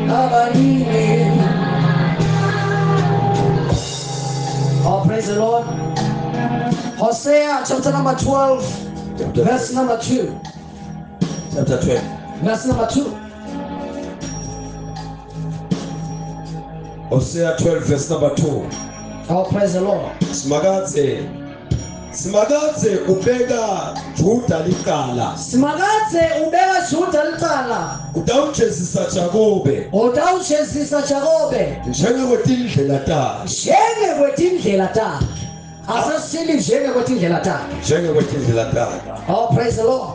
Abanini. Oh, praise the Lord. Hosea chapter number 12, Chapter verse number 2. Chapter 12. Verse number 2. Hosea 12 verse number 2. Oh, praise the Lord. Simakadze Simakadze ubeka Juda licala. Simakadze ubeka Juda licala. Utawujezisa Jakobe Utawujezisa Jakobe njengekwetindlela takhe. njengekwetindlela takhe. Asesili njengekwetindlela takhe. Njengekwetindlela takhe. Oh, praise the Lord.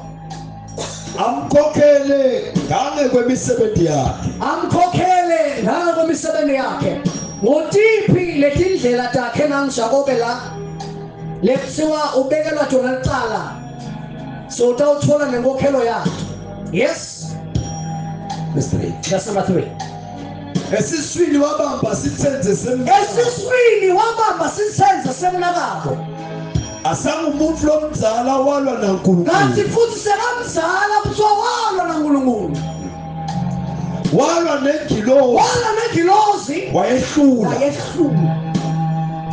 Amkhokhele ngangekwemisebenzi yakhe. Amkhokhele ngangokwemisebenzi yakhe. Ngotiphi letindlela takhe nangiJakobe la? Lekuthiwa ubekelwa jona licala. So utawuthola nenkokhelo yakhe. Yes, Verse 3. verse number 3. Esiswini wabamba sitsenze semnakabo. Esiswini wabamba sitsenze semnakabo. Asangumuntu lomdzala walwa Kanti naNkulunkulu. futhi sekamzala kuthiwa walwa naNkulunkulu. Walwa nengilosi Walwa nengilozi wayehlula. wayehlula.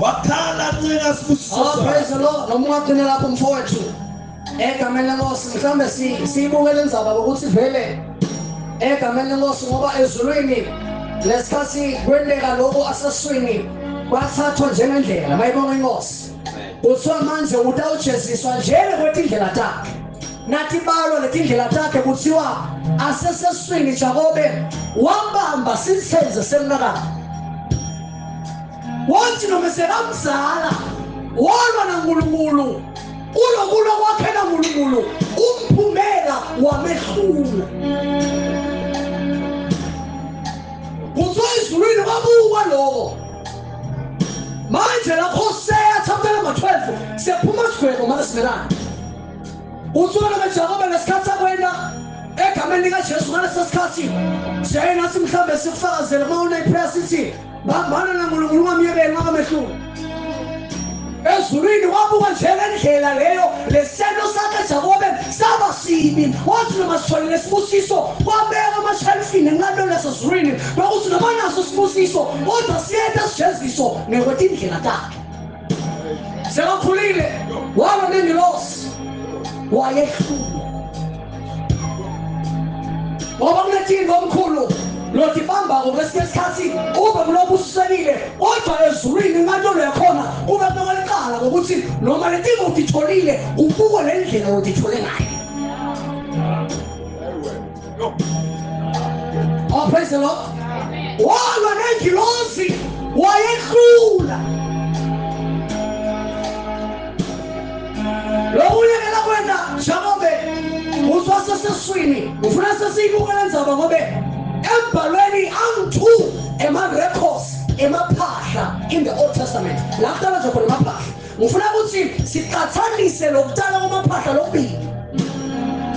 Wakhala ncenga sibusiso Oh, praise sakhe. the Lord. Noma ungagcina lapho mfowethu. Egameni lenkosi mhlambe siyibuke le ndzaba ukuthi vele egameni lenkosi ngoba ezulwini lesikhathi kwenteka lokhu aseswini kwathathwa njengendlela mayibonga inkosi. Kuthiwa manje utawujeziswa njengekwetindlela takhe. Nathi balwa letindlela takhe kuthiwa aseseswini Jakobe wabamba sitsenze semnakabo. Wathi noma sekamzala walwa naNkulunkulu kulokulwa kwakhe naNkulunkulu umphumela wamehlula. Kuthiwa ezulwini kwabukwa lokho. Manje lapho Hosea chapter number 12 siyaphuma sigwebo manje simelana. Kuthiwa noma Jakobe ngesikhathi akwenda egameni likaJesu ngaleso sikhathi siyaye nathi mhlambe sikufakazele uma une-prayer sithi bambana naNkulunkulu ungamyekeli ungamehluli. Ezulwini wabuka njengendlela leyo lesento sakhe Jakobe saba sibi. Wathi noma sitholile isibusiso kwabeka amashelfini enkantolo yasezulwini bakuthi noma naso isibusiso kodwa siyeta sijeziso ngekwetindlela takhe. Sekakhulile walwa nengilosi wayehlulwa. Ngoba kunethinto omkhulu lothi bambako kwesinye isikhathi ube kulobusisekile kodwa ezulwini inkantolo yakhona kube kubekwa licala ngokuthi noma letinto utitholile ubukwe le ndlela lotithole ngayo. Oh, praise the Lord. Walwa nengilosi wayehlula. Lokunye ke lakwenta Jakobe uzwa seseswini ufuna sesiyibuke le ndzaba ngobe embhalweni angu-2 ema-records emaphahla in the Old Testament la kuqala nje khona emaphahla. Ngifuna ukuthi siqathanise lokuqala kwamaphahla lokubili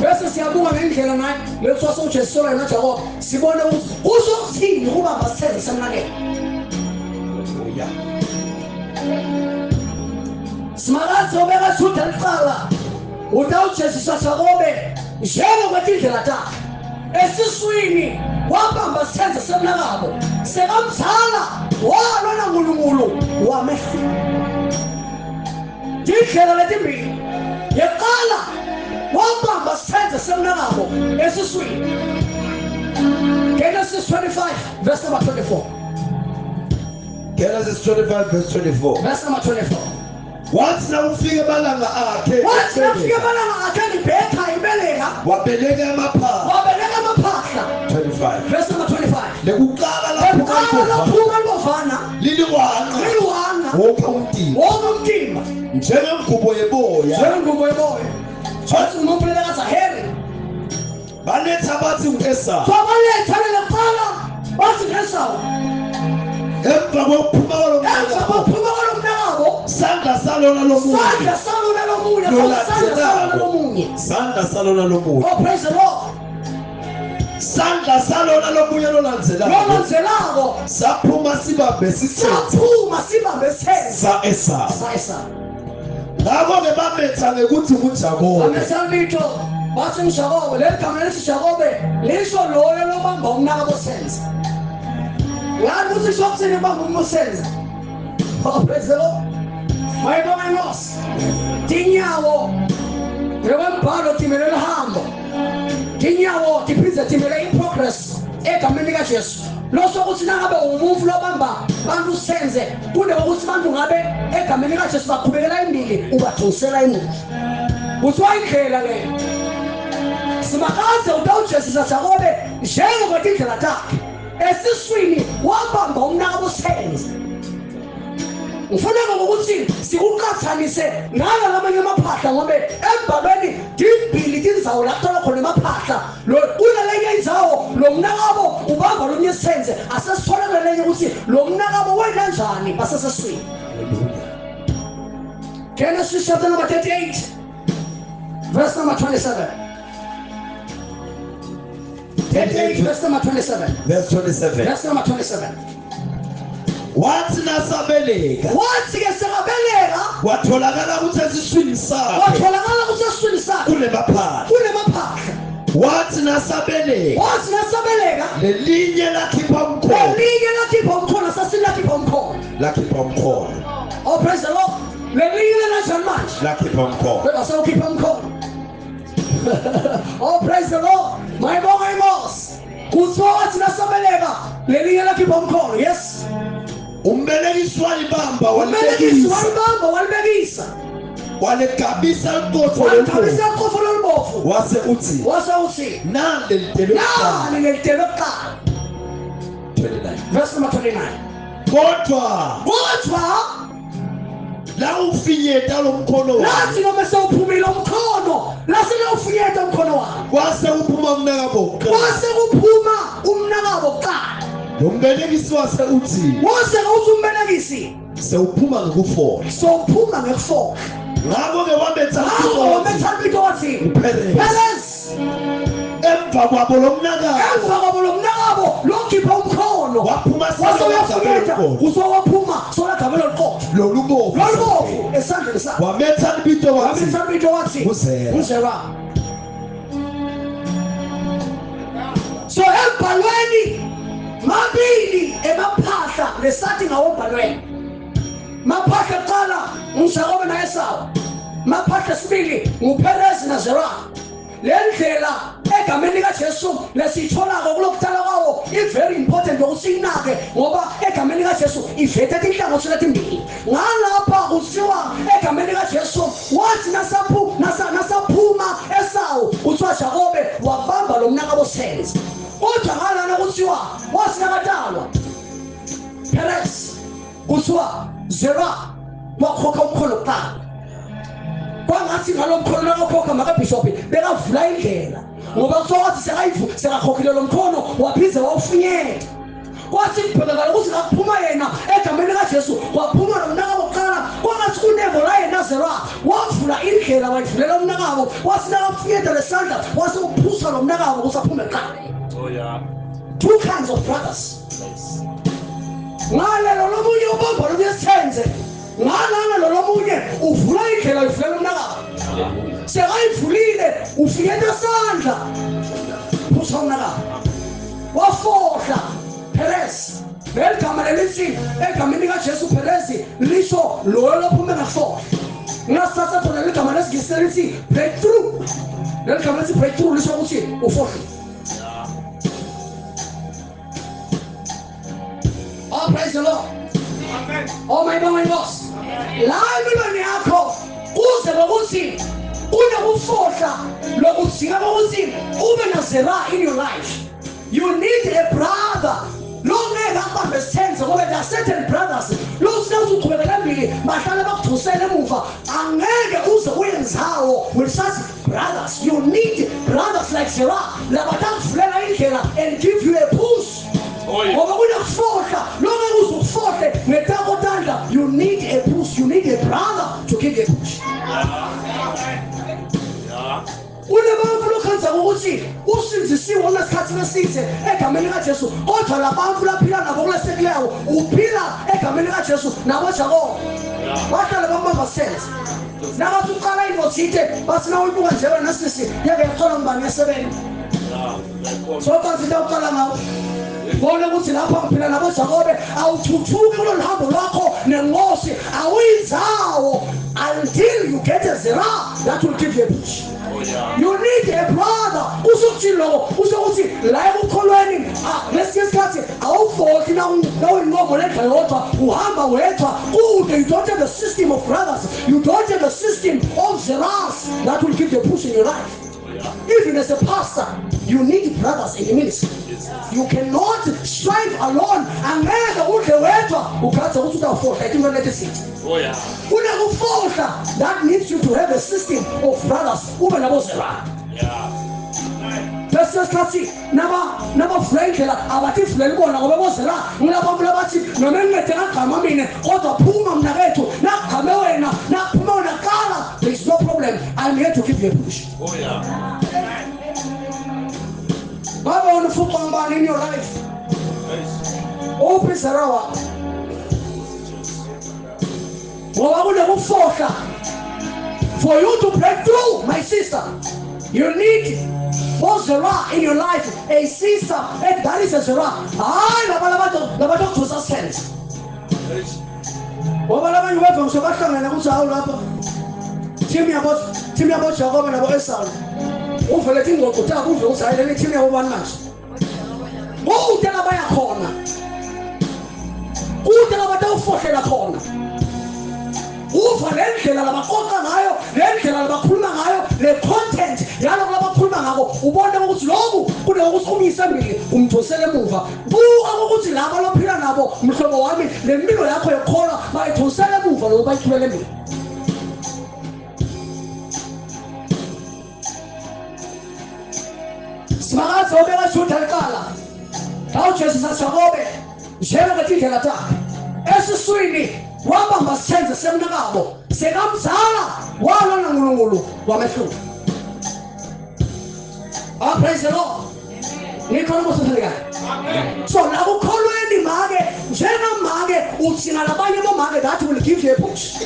bese siyabuka ngendlela naye lekuthiwa sewujeziselwa yena Jakobe sibone ukuthi kusho ukuthini ukubamba sithenze semnakelo. Hallelujah. Simakadze ubeka Juda licala utawujezisa Jakobe njengokwetindlela takhe. Esiswini wabamba sithenze semnakabo sekamzala walwa naNkulunkulu wamehlula. Tindlela letimbili yeqala wabamba sithenze semnakabo esiswini. Genesis 25 verse number 24. Genesis 25 verse 24. Verse number 24. Wathi nakufika emalanga akhe Wathi nakufika amalanga akhe Rebheka ibeleka wabeleka amaphahla. wabeleka amaphahla. 25. Verse number 25. Lekuqala laphuma Eqala ibovana laphuma libovana liliwanqa liliwanga wonke umtimba wonke umtimba njengengubo yeboya. njengengubo yeboya. Wathi umuntu lekathi Harry Baletha bathi u-Esawu babaletha leliqala bathi ngesawu emva kokuphuma emva kwalomnakabo kokuphuma kwalomnakabo sandla salona lomunye sandla salona lomunye sandla salona lomunye. sandla salona lomunye Oh, praise the Lord. sandla salona lomunye lolandzelako Lolandzelako saphuma sibambe sithethe saphuma sibambe sithenze sa-Esawu. sa-Esawu. Ngakho-ke bametha ngekuthi nguJakobe. Bamethela litho Bathi ngiJakobe, leli gama lithi Jakobe lisho loyo lobamba umnakabo senze. Ngani uthi sho kuthini ubamba umsenze? Oh, praise the Lord. Mayibonga inkosi. Tinyawo ngokwembhalo timele lihambo. Tinyawo tiphindze timele in progress egameni likaJesu. Loso ukuthi nangabe umuntu lobamba bantu senze kunokuthi bantu ngabe egameni likaJesu baqhubekela embili ubadonsela emuva. Kuthiwa indlela le. Simakaze utawujezisa Jakobe njengokwetindlela takhe. Esiswini wabamba umnakabo senze. Ngifuna ngokuthi sikuqhathanise nala lamanye amaphahla ngoba embhalweni timbili tindzawo la kuthola khona amaphahla lo kulelenye indzawo lo mnakabo ubamba lomnye senze asesithole kulelenye ukuthi lo mnakabo wena kanjani baseseswini. Genesis chapter number 38 verse number 27. 38 verse number 27. Verse 27. Verse number 27. Wathi nasabeleka. Wathi ke sekabeleka. Watholakala ukuthi esiswini sakhe. Watholakala ukuthi esiswini sakhe. Kunemaphahla. Kunemaphahla. Wathi nasabeleka. Wathi nasabeleka. Lelinye lakhipha umkhono. Lelinye lakhipha umkhono, sasilakhipha umkhono. Lakhipha umkhono. Oh, praise the Lord. Lelinye lanjani manje? Lakhipha umkhono. Beba sewukhipha umkhono. Oh, praise the Lord. Mayibonga inkosi. Kuthiwa wathi nasabeleka lelinye lakhipha umkhono. Yes. Umbelekisi walibamba walibekisa. Walibamba walibekisa. Waligabisa iqotho Waligabisa iqotho lolubovu. Wase uthi. Wase uthi. Nali lelitelo kuqala. Nali lelitelo kuqala. 29. Verse number 29. Kodwa. Kodwa la ufinyeta lo mkhono wakhe. Lathi noma sewuphumile umkhono, lase lawufinyeta umkhono wakhe. Kwase kuphuma umnakabo kuqala. Kwase kuphuma umnakabo kuqala. Lo mbelekisi wase uthi. Wase uthi umbelekisi sewuphuma ngekufohla. Sewuphuma ngekufohla. Ngakho ke wabetha ibito wathi uPerez. Perez. Emva kwabo lo mnakabo. Emva kwabo lo mnakabo lokhipha umkhono. Waphuma wase uyafinyeta. Usowaphuma solagabela oluqotho. Lolubovu. Lolubovu esandleni sakhe. Wabetha ibito wathi. Wabetha ibito wathi uZera. uZera. So embhalweni mabili emaphahla lesathi ngawombhalweni. Maphahla kuqala nguJakobe naEsawu. Maphahla sibili nguPerez naZera. Le ndlela egameni likaJesu lesiyitholako kulokutala kwawo i very important ukuthi inake ngoba egameni likaJesu ivethe inhlangothi letimbili. Ngalapha kuthiwa egameni likaJesu wathi nasaphuma Esawu kuthiwa Jakobe wabamba lo mnakabo senze. Kodwa ngalana kuthiwa wathi nakatalwa Perez kuthiwa Zera wakhokha umkhono kuqala. Kwangathi ngalo mkhono nakakhokha makabhishophi bekavula indlela ngoba kuthiwa wathi sekakhokhile lo mkhono waphinde wawufinyeta. Kwathi kubhekakala ukuthi ngakuphuma yena egameni likaJesu kwaphuma lo mnakabo kuqala. Kwangathi kunevo la yena Zera wavula indlela wayivulela umnakabo wathi nakafinyeta lesandla wase uphusa lo mnakabo ukuthi aphume kuqala. Oh yeah. Two kinds of brothers. Yes. Ngalelo lomunye ubamba lomunye sithenze. Ngalana lo lomunye uvula indlela uyivulela umnakabo. Sekayivulile ufinyeta sandla. Phusa umnakabo. Wafohla Perez. Leli gama lelithi egameni likaJesu Perez lisho loyo lophume ngafohla. Ngasithatha khona leli gama lesiNgisi lithi breakthrough. Leli gama lithi breakthrough lisho ukuthi ufohle. Oh, praise the Lord. Amen. Oh, my boss. La empilweni yakho kuze ngokuthi kunokufohla lokudzinga ukuthi ube naZera in your life. You need a brother. Longeke akubambe sithenze ngoba there are certain brothers lokuthi uqhubekela phambili bahlale bakudusele emuva angeke uze uyenzawo with such brothers. You need brothers like Zera labatakuvulela indlela and give you a push. Ngoba kunokufohla longeke uze ukufohle ngetako tandla. You need a push. You need a brother to give you a push. Kunebantu lokhenza ukuthi usinzisiwe kunesikhathi lesithe egameni likaJesu kodwa labantu laphila nabo kulesekuleyo uphila egameni likaJesu nabo Jakobe bahlale bambamba sense. Nakathi uqala into bathi nawuyibuka nje wena sisi yake yaqala ngibani yasebenza. So bathi uqala ngawo. Bona ukuthi lapha ngiphila nabo Jakobe awuthuthuki kulolu hambo lwakho nenkosi awuyinzawo until you get a zera that will give you a push. Oh, yeah. You need a brother. Usokuthi lokho usho ukuthi la ekukholweni lesinye isikhathi awufohli nawuyinkomo ledla yodwa uhamba wedwa kude. You don't have a system of brothers. You don't have a system of zeras that will give you a push in your life. Oh, yeah. Even as a pastor, you need brothers in the ministry. Yes. You cannot strive alone. Angeke udle wedwa ukhathe ukuthi utawufohla etintweni letisithi. Oh, yeah. Kunokufohla that needs you to have a system of brothers. Ube nabo zera. Yeah. Bese sikhathi nabavula indlela abathi vulele bona ngoba bozera ngilabo labathi noma engingede ngagqama mina kodwa phuma mnakethu nagqame wena naphuma wena qala. There is no problem. I'm here to give you a push. Oh, yeah. Baba unofuqa ngubani in your life? Uphi zera wakho? Ngoba kunekufohla. For you to break through, my sister, you need Zera in your life, a sister, and that is a Zera. Hayi laba labantu sense. Ngoba labanye beva ngisho bahlangene ukuthi hawu lapha. Team yabo Jakobe nabo Esau. Uvele ingxoxo tabo uve ukuthi hayi le team yabo bani manje. Kude labaya khona. Kude labatawufohlela khona. Uva le ndlela labaxoxa ngayo, le ndlela labakhuluma ngayo, le content yaloko labakhuluma ngako, ubone ukuthi lokhu kunokuthi umyise embili umdosele emuva. Buka ukuthi laba lophila nabo mhlobo wami le mpilo yakho yokukholwa bayidosele emuva lokho bayithulele embili. Simakadze ubeka Juda liqala. Awujesu saJakobe njengoba takhe esiswini wabamba sithenze semnakabo sekamzala walwa naNkulunkulu wamehluka. Ah, praise the Lord. Nikhona kusifika. So nakukholweni make njengamake uthi ngalabanye bomake that will give you a push.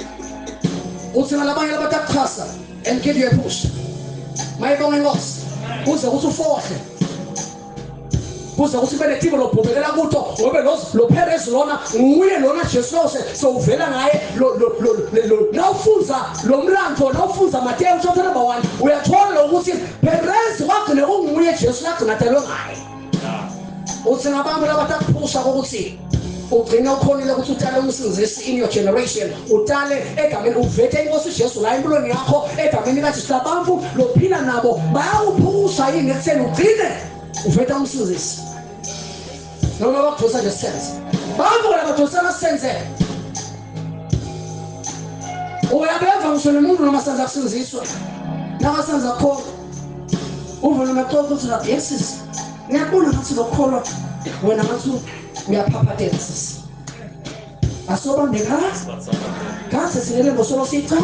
Uthi ngalabanye labatakuchasa and give you a push. Mayibonge inkosi. Kuze kuthi ufohle. Kuze kuthi kube nethibo lobhubekela kuto ngobe lo Perez lona nguye lona Jesu lose sowuvela ngaye lo nawufunza lo mlando nawufunza Matthew chapter number 1 uyathola ukuthi Perez wagcina kunguye Jesu lagcina atalwe ngaye. Uthi ngabantu labatakuphusha ukuthi ugcina ukhonile ukuthi utale umsinzisi in your generation, utale egameni uvete inkosi Jesu la empilweni yakho egameni kaJesu. Labantu lophila nabo bayawuphusha yini ekutheni ugcine uveta umsinzisi noma bakudosa nje sense. Bantu labadosana senze uyabeva ngisho nomuntu noma senza kusinziswa nakasenza khona uve noma xoxa uthi lapha yes ngiyakubona ngathi lokholwa wena ngathi uyaphaphathela sisi asobambeka kahle sinele ngosolo sicha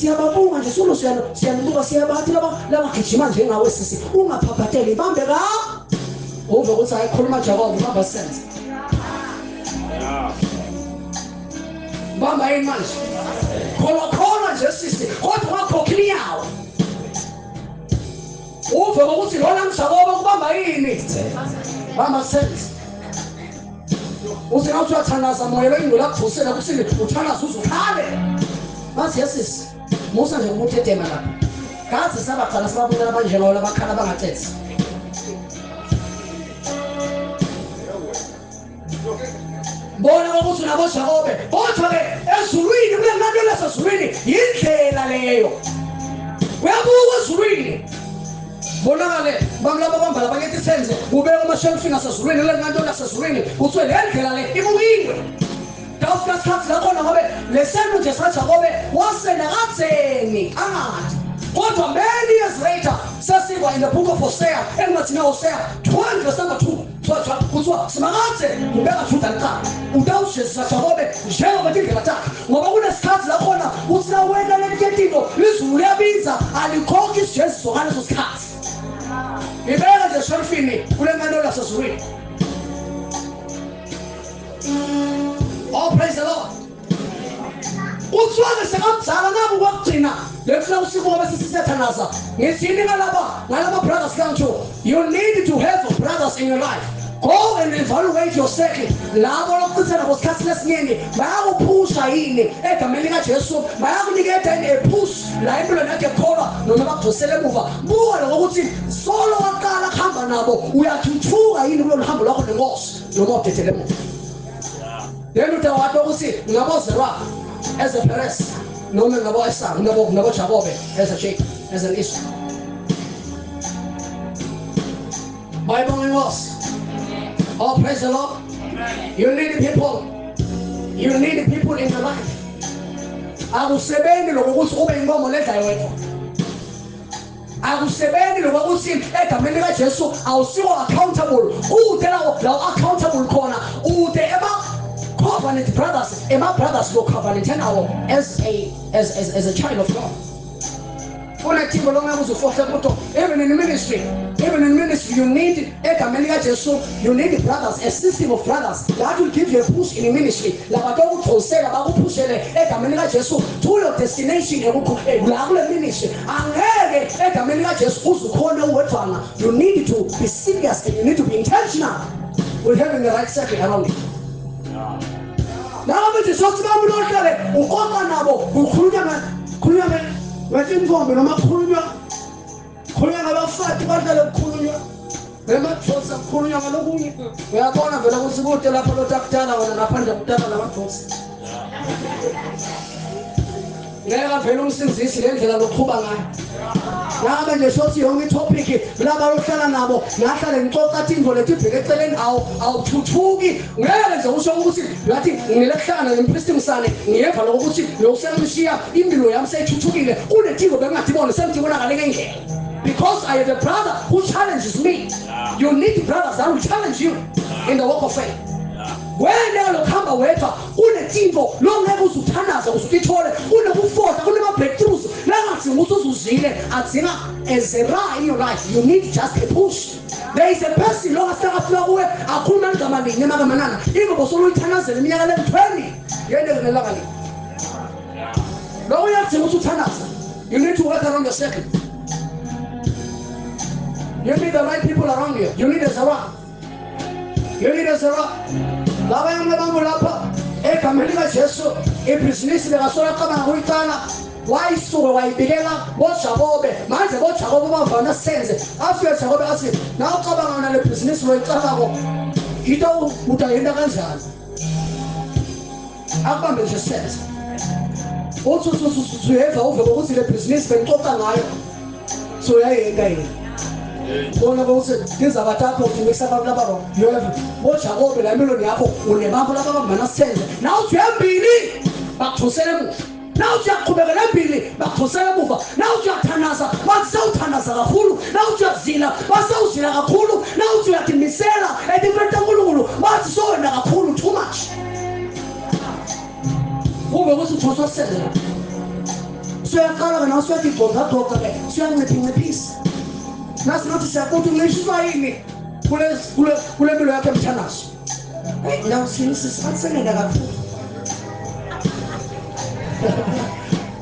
siyababunga nje solo siyanibuka siyabathi laba labagijima njengawe sisi ungaphaphatheli ibambeka uve ukuthi ayikhuluma Jakobe bamba sense. Bamba yini manje kholwa nje sisi kodwa ungakhokhi inyawo. Uve ukuthi lona mjakobe kubamba yini bamba sense. Uthi nawuthi uyathandaza moya lo lakuvusela kusile uthandaza uzukhale bathi yesisi musa nje ukuthethema lapha kaze sabaqala sababona abanjengawo labakhala bangathethi. Bona ukuthi nabo Jakobe kodwa ke ezulwini kulenqanto lasezulwini yindlela leyo. Uyabuka ezulwini bonakale bangilaba bamba labanye senze ubeka amashelfini asezulwini lenqanto lasezulwini kuthiwe le ndlela le ibukiwe. Tawufika isikhathi lakhona ngobe lesento nje saJakobe wasena kadzeni angathi kodwa many years later sesiva in the book of Hosea encwadini yaHosea 12 verse number 2 kuthiwa simakadze ubeka Juda liqala utawujezisa Jakobe njengoba tindlela takhe ngoba kunesikhathi lakhona uthi nawena lentetino lizulu liyabiza alikhokhi isijeziso ngaleso sikhathi. Ibeka nje shelfini kule nkantolo yasezulwini. Oh, praise the Lord. Kuthiwa sekamzala nabo Lefuna usibuka bese sisiyathandaza. Ngithini ngalaba ngalaba brothers kanjho. You need to have brothers in your life. Go and evaluate your circle. Labo lokuchitha nabo isikhathi lesiningi bayakuphusha yini egameni likaJesu, bayakuniketa yini a push la empilweni yakhe kholwa noma bakudosele emuva. Buka lokho ukuthi solo waqala kuhamba nabo uyathuthuka yini kulolu hambo lwakho nenkosi noma udedele emuva. Then utawati ukuthi ngabozerwa as a Perez noma ngabo Esau ngabo Jakobe as a Jacob as an Israel. Bible inkosi. Oh, praise the Lord. You need people. You need people in your life. Akusebenzi lokho ukuthi ube inkomo ledlayo wedwa. Akusebenzi lokho ukuthi egameni likaJesu awusiko accountable. Ude lawo la accountable khona. Ude ema covenant brothers, ema brothers lo covenant nawo as a as as as a child of God. Kunethimba longeke uze ufohle kuto. Even in ministry, even in ministry you need egameni likaJesu, you need brothers, a system of brothers that will give you a push in ministry. Labatokudonsela bakuphushele egameni likaJesu to your destination la kule ministry. Angeke egameni likaJesu uze ukhone uwedvana. You need to be serious and you need to be intentional with having the right circle around you. Laba bethi sothi bamulohlale uxoxa nabo kukhulunywa khulunywa ngetintombi noma kukhulunywa khulunywa ngabafati badlale kukhulunywa ngemadvosa kukhulunywa ngalokunye. Uyabona vele ukuthi kude lapho lotakutala wena ngaphandle kutala lamadvosa. Ngeke vele umsinzisi le ndlela loqhuba ngayo. Ngabe nje sothi yonke itopic laba lohlala nabo ngahlale ngixoxa tintfo letibheke eceleni awuthuthuki. Ngeke nje usho ukuthi ngathi ngile kuhlangana nempristi Msane ngiyeva lokho ukuthi lo sengishiya impilo yami seyithuthukile kunethingo bengingadibona sengidibona ngale ngendlela. Because I have a brother who challenges me. You need brothers that will challenge you in the walk of faith. Wena lokuhamba wedwa kunethinto longeke uze uthandaze uze uyithole, kunekufohla, kunema-breakthroughs langadinga ukuthi uzuzile, adinga a zera in your life. You need just a push. There is a person longasitaka afika kuwe akhuluma ligama linye makamanana ingoba soluyithandazela iminyaka lemi-20 yendeke nelanga linye. Lokho uyadinga ukuthi uthandaze. You need to work around your circle. You need the right people around you. You need a zera. You need a zera. Laba yami lapha egameni likaJesu ibhizinisi bekasola acabanga kuyicala wayisuke wayibikela boJakobe. Manje boJakobe bavana senze afike Jakobe athi nawucabanga wena le bhizinisi loyicabako into utayenda kanjani? Akubambe nje senze uthi uyeva uve ukuthi le bhizinisi bengixoxa ngayo so uyayenda yini? Bona ukuthi ngizabathatha ukuthi ngisaba laba ro yebo boJakobe la empilweni yakho unebambo laba bambana senze nawuthi uyambili bakuthusela emuva, nawuthi uyaqhubekela embili bakuthusela emuva, nawuthi uyathandaza bathi sewuthandaza kakhulu, nawuthi uyazila basewuzila kakhulu, nawuthi uyadimisela etintweni taNkulunkulu bathi sowena kakhulu too much. Kube ukuthi uthoswa senze lapho suyaqala ke nawe suyatigqoga ke suyanciphinciphisa. Nasi nothi siyakuthi uncishiswa yini kule mpilo yakhe emthandazo. Hey, now sisatsenela kakhulu.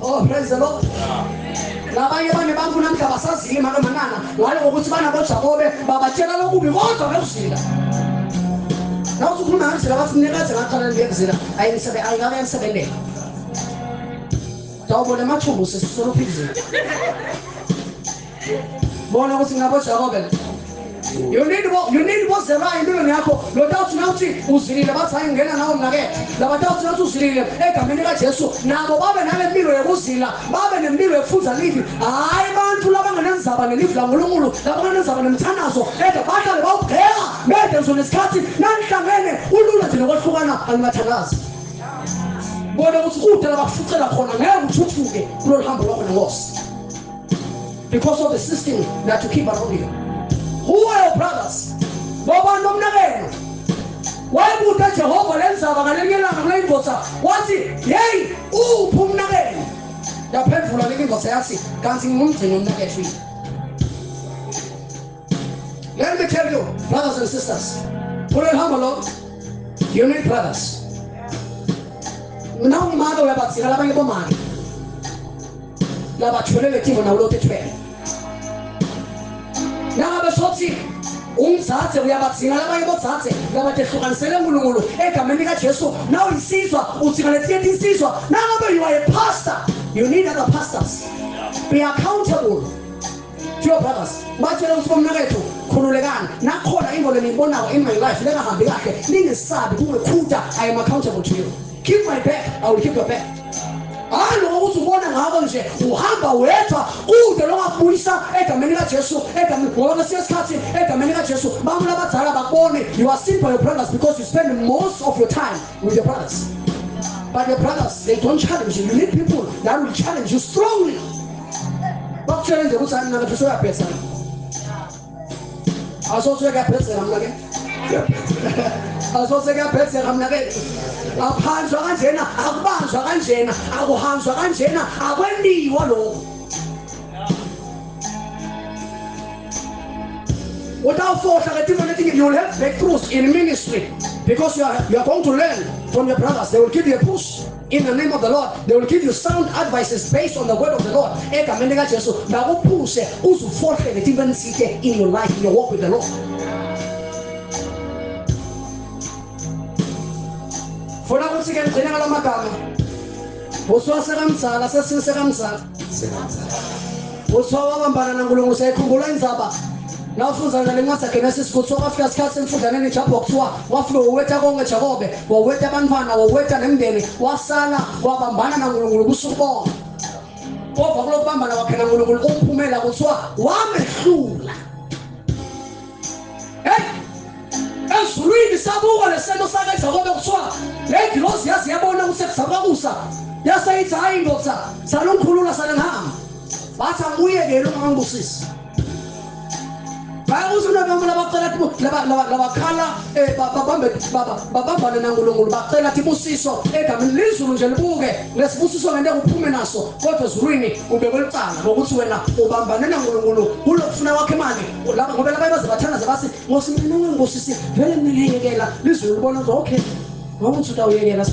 Oh, praise the Lord. Labanye banebantu namhla basazile makamanana ngale ngokuthi banaboJakobe babatshela lokubi kodwa bekuzila. Nawuthi ukhuluma ngezila bathi nekaze ngaqala ngiyekuzila ayingabe yangisebenzela. Tawubona emathumbu sesisolo phikizile. Bona ukuthi ngaboJakobe. You need bozera empilweni yakho. Lo tawuthi nawuthi uzilile bathi hayi ngena nawe mnakethu. Laba tawuthi nawuthi uzilile egameni likaJesu nabo babe nale mpilo yokuzila, babe nempilo yokufunda livi. Hayi bantu labangenenzaba nelivi laNkulunkulu, labangenenzaba nemthandazo, ede bahlale bawubheka bede nje nesikhathi nanihlangene ulula nje nokwehlukana angingathandazi. Bona ukuthi kude labakufucela khona ngeke uthuthuke kulolu hambo lwakho nenkosi. Because of the system that you keep around you. Who are your brothers? Bobani bomnakenu? Wayebuta Jehova lenzaba ngalinye ilanga kule indoda wathi hey uphi umnakenu? Yaphendula le indoda yathi kanti ngumgcini umnakethu. Let me tell you, brothers and sisters, kulolu hambo lo you need brothers. Mina ungumake uyabadzinga labanye bomake. labathwele letinto nawo lotethwele. Nangabe sothi umzathe uyabadzinga labanye bodzadze labatehlukanisele uNkulunkulu egameni likaJesu, nawe insizwa udzinga letinye tinsizwa. Nangabe you are a pastor, you need other pastors. Be accountable to your brothers. Batshele ukuthi bomnakethu khululekani, nakhona into leniyibonako in my life lengahambi kahle, ningesabi kungekhuta. I am accountable to you. Keep my back, I will keep your back. Hayi lokho ukuthi ubona ngako nje uhamba wedwa kude lokubuyisa egameni likaJesu, egameni, ngoba kwesinye isikhathi egameni likaJesu bantu labadala bakubone. You are seen by your brothers because you spend most of your time with your brothers, but your brothers, they don't challenge you. You need people that will challenge you strongly. Bakutshele nje ukuthi hayi mna kethu soyabhesa, asothi kuyabhesela mna ke, asose kuyabhesela mna ke. Aphanjwa kanjena, akubanjwa kanjena, akuhanjwa kanjena, akwendiwa lokho. Utawufohla ke tinto letinye. You will have breakthroughs in ministry because you are going to learn from your brothers. They will give you a push in the name of the Lord. They will give you sound advices based on the word of the Lord. Egameni likaJesu bakuphushe uze ufohle letinto enisithe in your life, in your walk with the Lord. Funa ukuthi ke ngigcine ngalamagama. Usuwa sekamzala, sesini sekamzala. Usuwa wabambana naNkulunkulu, sayikhumbula indzaba. Nawufunza ngale ncwadi yaGenesis kuthiwa kwafika isikhathi emfudlaneni iJabok, kuthiwa wafika wawetha konke Jakobe, wawetha abantwana, wawetha nemndeni, wasala wabambana naNkulunkulu ubusuku bonke. Kodwa kulokubambana kwakhe naNkulunkulu umphumela kuthiwa wamehlula. Hey! Ezulwini sabuka lesento sakhe Jakobe, kuthiwa le ngilozi yazi yabona ukuthi sekuzakusa, yaseyithi hayi ndoda salungikhulula sale ngihamba. Bathi angiyekele ungangibusisi. Bayakuthi kunabantu labacela labakhala babambane naNkulunkulu, bacela tibusiso egameni lizulu nje libuke lesibusiso ngente kuphume naso, kodwa ezulwini ubekwe licala ngokuthi wena ubambane naNkulunkulu kulokufuna kwakhe imali. Laba ngoba labanye baze bathandaze bathi Nkosi mina ungangibusisi vele mina ngiyekela. Lizulu libona ukuthi okay ngoba uthi utawuyekela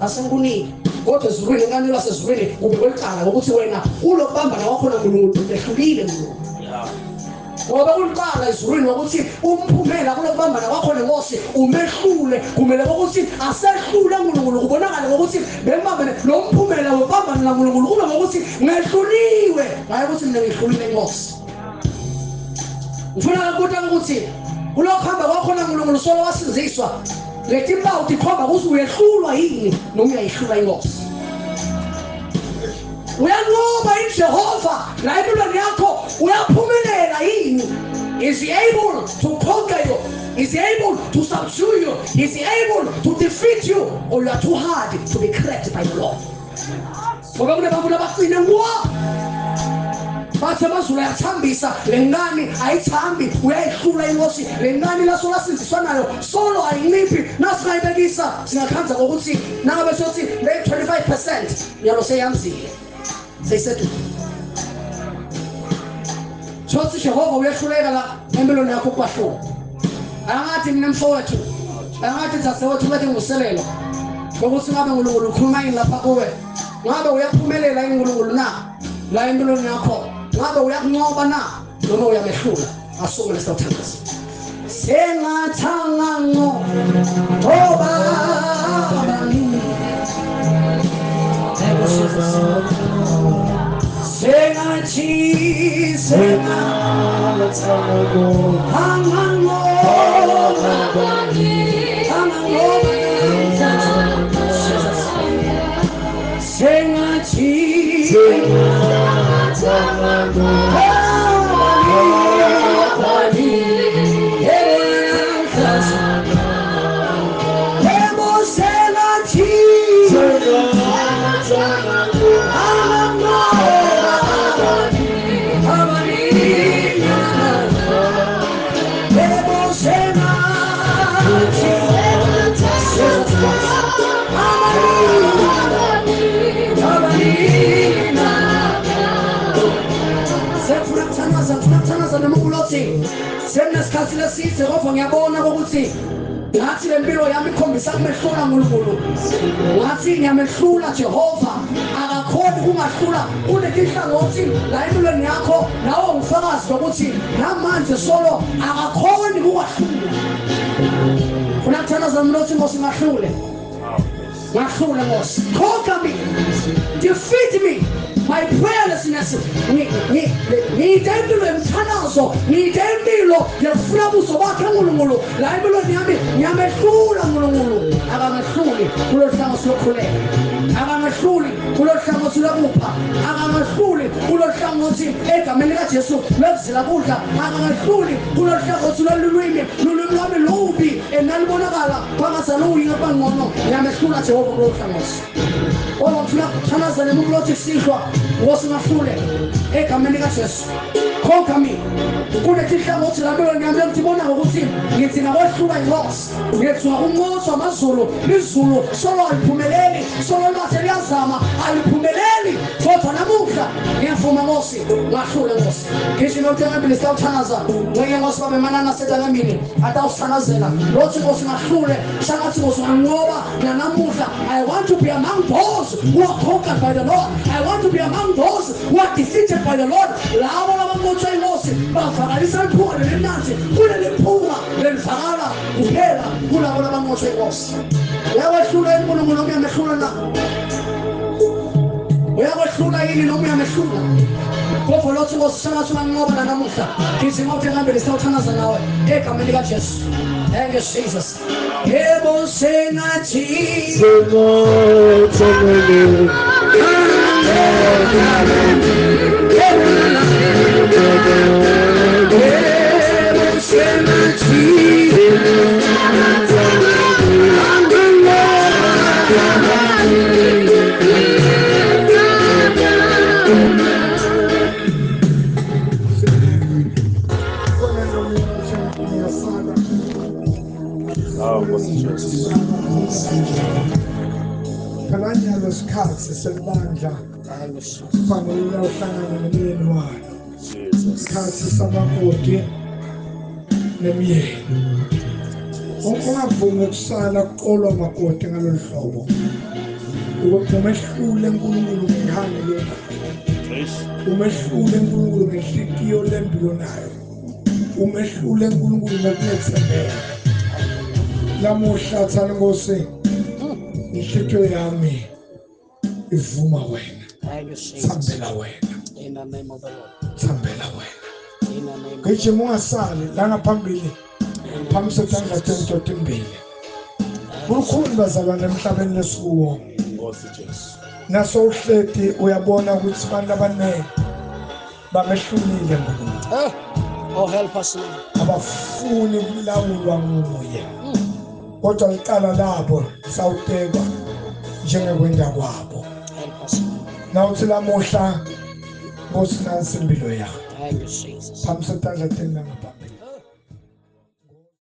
asengikuniki, kodwa ezulwini enkantolo lasezulwini ubekwe licala ngokuthi wena kulokubambana kwakho naNkulunkulu umehlulile uNkulunkulu. Ngoba kulicala ezulwini ukuthi umphumela kulokubambana kwakho nenkosi umehlule, kumele ukuthi asehlule uNkulunkulu, kubonakale ngokuthi bembambene lo mphumela wokubambana naNkulunkulu kube ngokuthi ngehluliwe, hayi ukuthi mina ngihlulile inkosi. Ngifuna ukubuta ukuthi kulokuhamba kwakho naNkulunkulu solo wasinziswa, letimpawu tikhomba ukuthi uyehlulwa yini noma uyayihlula inkosi. Uyanqoba iJehova la empilweni yakho, uyaphumelela yini? Is he able to conquer you? Is he able to subdue you? Is he able to defeat you? Or you are too hard to be cracked by the Lord? Ngoba kunabantu labaqine ngwa, bathi amazulu ayathambisa, le ngane ayithambi, uyayihlula inkosi. Le ngane laso lasinziswa nayo solo ayinciphi. Nasingayibekisa singakhanza ngokuthi nangabe sothi le 25% yalo seyamzile seyiseduze. Sothi Jehova uyehluleka la empilweni yakho kwahluka. Angathi mina mfowethu, angathi dzadzewethu ngathi ngivuselelo ngokuthi ngabe uNkulunkulu ukhuluma yini lapha kuwe, ngabe uyaphumelela yini uNkulunkulu na la empilweni yakho, ngabe uyakunqoba na noma uyamehlula. Asuke lesithandazo. Sengathanga ngoba sengathi sengathanga sengathi Sekunesikhathi leside kodwa ngiyabona ukuthi ngathi le mpilo yami ikhombisa kumehlula uNkulunkulu, ngathi ngiyamehlula Jehova, akakhoni Ungahlula kunetinhlangothi la empilweni yakho nawe ungufakazi lokuthi namanje solo akakhoni ukwahlula. Funa kuthandaza mlothi Nkosi ngahlule. Ngahlule Nkosi. Conquer me. Defeat me. My prayerlessness. Ngiyide impilo yemthandazo, ngiyide impilo yokufuna ubuso bakhe uNkulunkulu. La empilweni yami ngiyamehlula uNkulunkulu. Akangehluli kulolu hlangothi lokukhuleka. Akangehluli kulolu hlangothi lokupha. Akangehluli kulolu hlangothi egameni likaJesu lokuzila kudla. Akangehluli kulolu hlangothi lolulwimi, lulwimi lwami lubi enalibonakala kwangathi ngapangcono. Ngiyamehlula Jehova kulolu hlangothi. Oba ngifuna kuthandaza nemuntu lothi kusihlwa Nkosi ngahlule egameni likaJesu. Conquer me. Kunetinhlangothi la empilweni yami engibona ngokuthi ngithi ngakwehlula inkosi. Ngithiwa unqotshwa amazulu, izulu solo aliphumeleli, solo lwathe liyazama aliphumeleli. Kodwa namuhla ngiyavuma Nkosi, ngahlule Nkosi. Gijima uthengembili sitawuthandaza. Ngeke Nkosi babe manana setangembili atawusithandazela. Lothi Nkosi ngahlule, shangathi Nkosi nganqoba nanamuhla. I want to be among those who are conquered by the Lord. I want to be among those who are defeated by the Lord. Labo labanqotshwa inkosi bavakalisa liphunga lelimnandi kuleli phunga lelivakala kuphela kulabo labanqotshwa inkosi. Uyakwehlula uNkulunkulu noma uyamehlula na? Uyakwehlula yini noma uyamehlula? Kodwa lothi Nkosi shangathi unganqoba nanamuhla. Gijima uthengambili sitawuthandaza nawe egameni likaJesu. Thank you Jesus. Yebo sengathi Kalanyalo sikhathi selibandla kufanele uhlangane nomyeni wakho. Isikhathi samakoti nemyeni. Ungavumi ukusala kuqolwa makoti ngalolu hlobo. Ukuthi umehlule uNkulunkulu ngenkani yonayo. Umehlule uNkulunkulu ngenhliziyo lembi yonayo. Umehlule uNkulunkulu ngokuthembeka. Lamuhla thana Nkosi, inhliziyo yami ivuma wena. Thambela wena. In the name of the Lord. Thambela wena. In the name. Gijima ungasali la ngaphambili. Phambi setandla tentoto imbili. Kukhulu bazalwane emhlabeni lesikuwo. Nkosi Jesu. Naso uhleti uyabona ukuthi abantu abaningi bamehlulile uNkulunkulu. Oh help us Lord. Abafuni ukulawulwa nguye. Kodwa licala labo sawutekwa njengekwenda kwabo. Help us Lord. Nawuthi lamuhla Nkosi nansi impilo yakho. Thank you Jesus. Phambi setandla teni langaphambili.